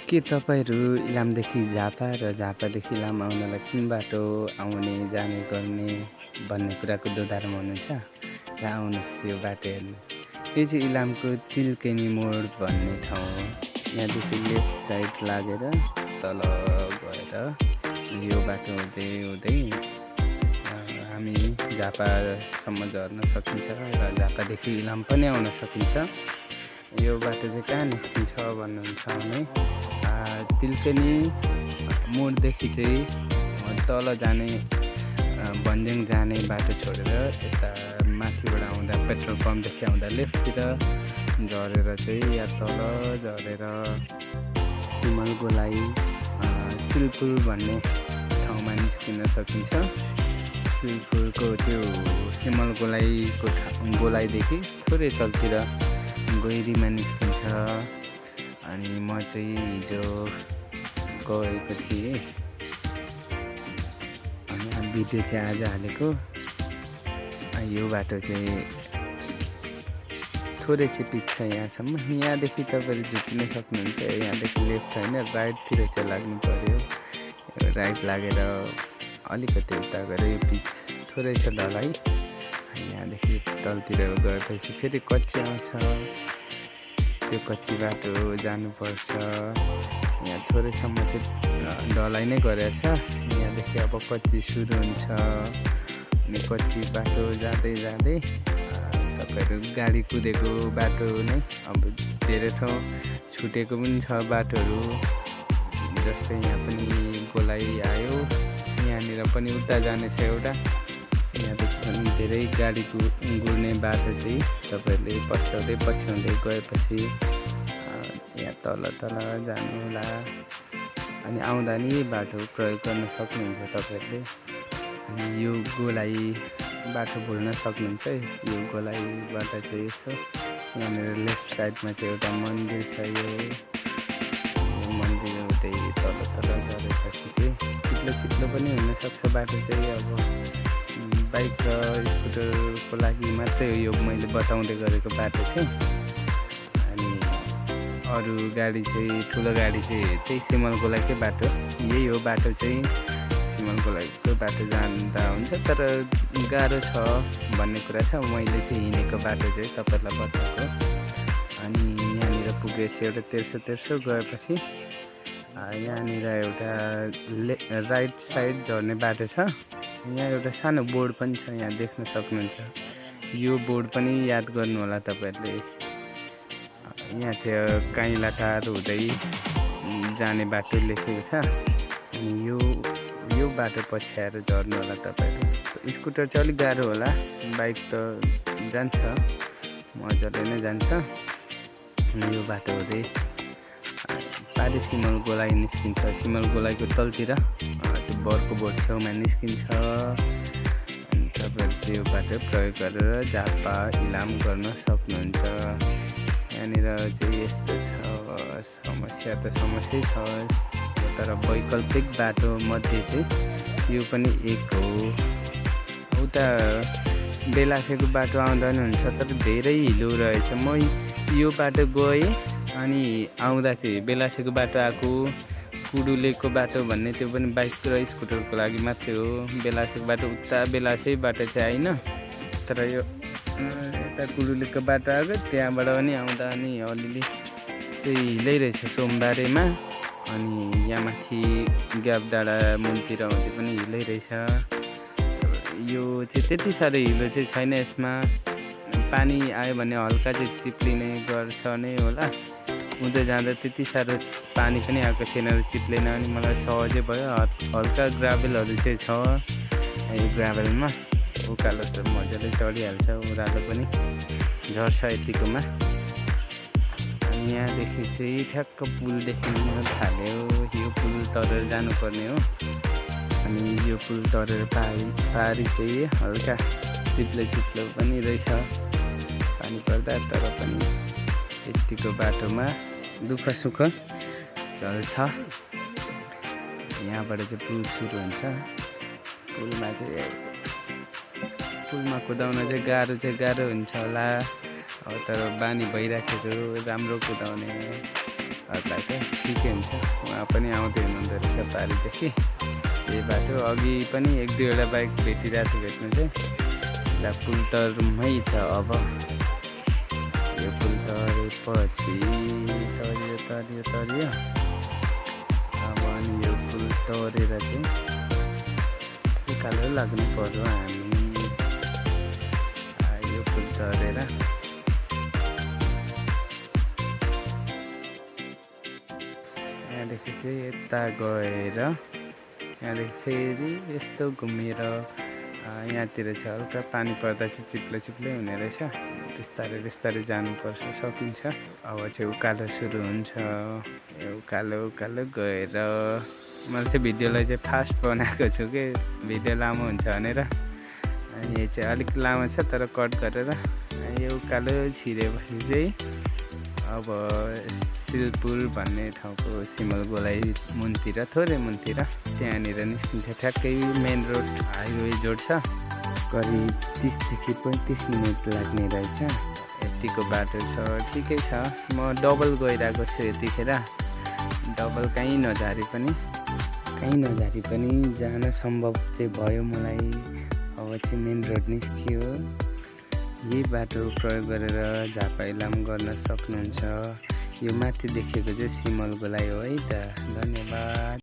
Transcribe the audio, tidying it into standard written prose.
के तपाईँहरू इलामदेखि झापा र झापादेखि इलाम आउनलाई कुन बाटो आउने जाने गर्ने भन्ने कुराको दोधारमा हुनुहुन्छ र आउनुहोस् यो बाटो हेर्नुहोस्। यो चाहिँ इलामको तिलकेनी मोड भन्ने ठाउँ हो। यहाँदेखि लेफ्ट साइड लागेर तल गएर यो बाटो हुँदै हुँदै हामी झापासम्म झर्न सकिन्छ र झापादेखि इलाम पनि आउन सकिन्छ। यो बाटो चाहिँ कहाँ निस्किन्छ भन्नुहुन्छ भने तिलकेनी मोडदेखि चाहिँ तल जाने भन्ज्याङ जाने बाटो छोडेर यता माथिबाट आउँदा पेट्रोल पम्पदेखि आउँदा लेफ्टतिर झरेर चाहिँ या तल झरेर सिमल गोलाइ सिलपुर भन्ने ठाउँमा निस्किन सकिन्छ। सिलपुरको त्यो सिमल गोलाइदेखि थोरै तलतिर गैरीमा निस्किन्छ। अनि म चाहिँ हिजो गएको थिएँ अनि भिडियो चाहिँ आज हालेको। यो बाटो चाहिँ थोरै चाहिँ पिच छ यहाँसम्म। यहाँदेखि तपाईँले झुक्किन सक्नुहुन्छ। यहाँदेखि लेफ्ट होइन राइटतिर चाहिँ लाग्नु पर्यो। राइट लागेर अलिकति उता गएर यो पिच थोरै छ ढलाइ। यहाँदेखि तलतिर गएपछि फेरि कच्ची आउँछ। त्यो कच्ची बाटो जानुपर्छ। यहाँ थोरैसम्म चाहिँ ढलाइ नै गरेछ। यहाँदेखि अब कच्ची सुरु हुन्छ अनि कच्ची बाटो जाँदै जाँदै तपाईँहरू गाडी कुदेको बाटो नै अब धेरै ठाउँ छुटेको पनि छ बाटोहरू। जस्तै यहाँ पनि गोलाइ आयो, यहाँनिर पनि उता जाने छ एउटा। यहाँदेखि पनि धेरै गाडी गुड्ने बाटो चाहिँ तपाईँहरूले पछ्याउँदै गएपछि यहाँ तल जानु होला। अनि आउँदा नि बाटो प्रयोग गर्न सक्नुहुन्छ तपाईँहरूले। अनि यो गोलाइ बाटो भुल्न सक्नुहुन्छ। यो गोलाइबाट चाहिँ यसो यहाँनिर लेफ्ट साइडमा चाहिँ एउटा मन्दिर छ। यो मन्दिर उतै तल झरेपछि चाहिँ चिप्लो पनि हुनसक्छ बाटो चाहिँ। अब बाइक र स्कुटरको लागि मात्रै हो यो मैले बताउँदै गरेको बाटो चाहिँ। अनि अरू गाडी चाहिँ ठुलो गाडी चाहिँ त्यही सिमल गोलाइकै बाटो। यही हो बाटो चाहिँ सिमल गोलाइको बाटो जाँदा हुन्छ। तर गाह्रो छ भन्ने कुरा छ। मैले चाहिँ हिँडेको बाटो चाहिँ तपाईँहरूलाई बताएको। अनि यहाँनिर पुगेपछि एउटा तेर्सो गएपछि यहाँनिर एउटा राइट साइड झर्ने बाटो छ। यहाँ एउटा सानो बोर्ड पनि छ, यहाँ देख्न सक्नुहुन्छ। यो बोर्ड पनि याद गर्नु होला तपाईँहरूले। यहाँ चाहिँ काइलाटार हुँदै जाने बाटो लेखेको छ। अनि यो बाटो पछ्याएर झर्नु होला तपाईँहरू। स्कुटर चाहिँ अलिक गाह्रो होला, बाइक त जान्छ मजाले नै जान्छ। यो बाटो हुँदै पारि सिमल गोलाइ निस्किन्छ। सिमल गोलाइको तलतिर त्यो बरको बोर्ड छेउमा निस्किन्छ। अनि तपाईँहरू चाहिँ यो बाटो प्रयोग गरेर झापा इलाम गर्न सक्नुहुन्छ। यहाँनिर चाहिँ यस्तो छ, समस्या त समस्या छ, तर वैकल्पिक बाटो मध्ये चाहिँ यो पनि एक हो। उता बेलासेको बाटो आउँदा नि हुन्छ, तर धेरै हिलो रहेछ। म यो बाटो गएँ अनि आउँदा चाहिँ बेलासेको बाटो आएको। कुडुलेको बाटो भन्ने त्यो पनि बाइक र स्कुटरको लागि मात्रै हो। बेलासेको बाटो उता बेलासैबाट चाहिँ आइन, तर यो यता कुडुलेको बाटो आएको। त्यहाँबाट पनि आउँदा अनि अलिअलि चाहिँ हिलै रहेछ सोमबारेमा। अनि यहाँ माथि ग्याप डाँडा मुनतिर हुँदै पनि हिलै रहेछ। यो चाहिँ त्यति साह्रो हिलो चाहिँ छैन। यसमा पानी आयो भने हल्का चाहिँ चिप्लिने गर्छ नै होला। हुँदै जाँदा त्यति साह्रो पानी पनि आएको थिएन र चिप्लेन। अनि मलाई सहजै भयो। हल्का ग्राभलहरू चाहिँ छ। यो ग्राभलमा उकालो त मजाले चढिहाल्छ, ओह्रालो पनि झर्छ यतिकोमा। अनि यहाँदेखि चाहिँ ठ्याक्क पुल देखिन थाल्यो। यो पुल तरेर जानुपर्ने हो। अनि यो पुल तरेर पारी चाहिँ हल्का चिप्लो पनि रहेछ पानी पर्दा। तर पनि यतिको बाटोमा दुःख सुख चल्छ। यहाँबाट चाहिँ पुल सुरु हुन्छ। पुलमा कुदाउन चाहिँ गाह्रो हुन्छ होला। तर बानी भइराखेको राम्रो कुदाउने अर्काको ठिकै हुन्छ। उहाँ पनि आउँदै हुनुहुँदो रहेछ पारिदेखि। यही बाटो अघि पनि 1-2वटा बाइक भेटिरहेको थियो भेट्नु चाहिँ। ला पुल तरुमै त अब यो पुल तरेपछि तरियो अब अनि यो पुल तरेर चाहिँ उकालो लाग्नु पर्यो हामी। यो पुल तरेर यहाँदेखि चाहिँ यता गएर यहाँदेखि फेरि यस्तो घुमेर यहाँतिर चाहिँ हल्का पानी पर्दा चाहिँ चिप्लो हुने रहेछ। बिस्तारै बिस्तारै जानुपर्छ, सकिन्छ। अब चाहिँ उकालो सुरु हुन्छ। उकालो गएर मैले चाहिँ भिडियोलाई चाहिँ फास्ट बनाएको छु कि भिडियो लामो हुन्छ भनेर। यो चाहिँ अलिक लामो छ तर कट गरेर यो उकालो छिरेपछि चाहिँ अब सिलपुर भन्ने ठाउँको सिमल गोलाइ मुनतिर थोरै मुनतिर त्यहाँनिर निस्किन्छ। ठ्याक्कै मेन रोड हाइवे जोड्छ। करिब 30 देखि 35 मिनट लाग्ने रहेछ। यतिको बाटो छ, ठिकै छ। म डबल गइरहेको छु यतिखेर। डबल कहीँ नझारी पनि जान सम्भव चाहिँ भयो मलाई। अब चाहिँ मेन रोड निस्कियो। यही बाटो प्रयोग गरेर झापा इलाम गर्न सक्नुहुन्छ। यो माथि देखेको चाहिँ सिमल गोलाइ हो है त। धन्यवाद।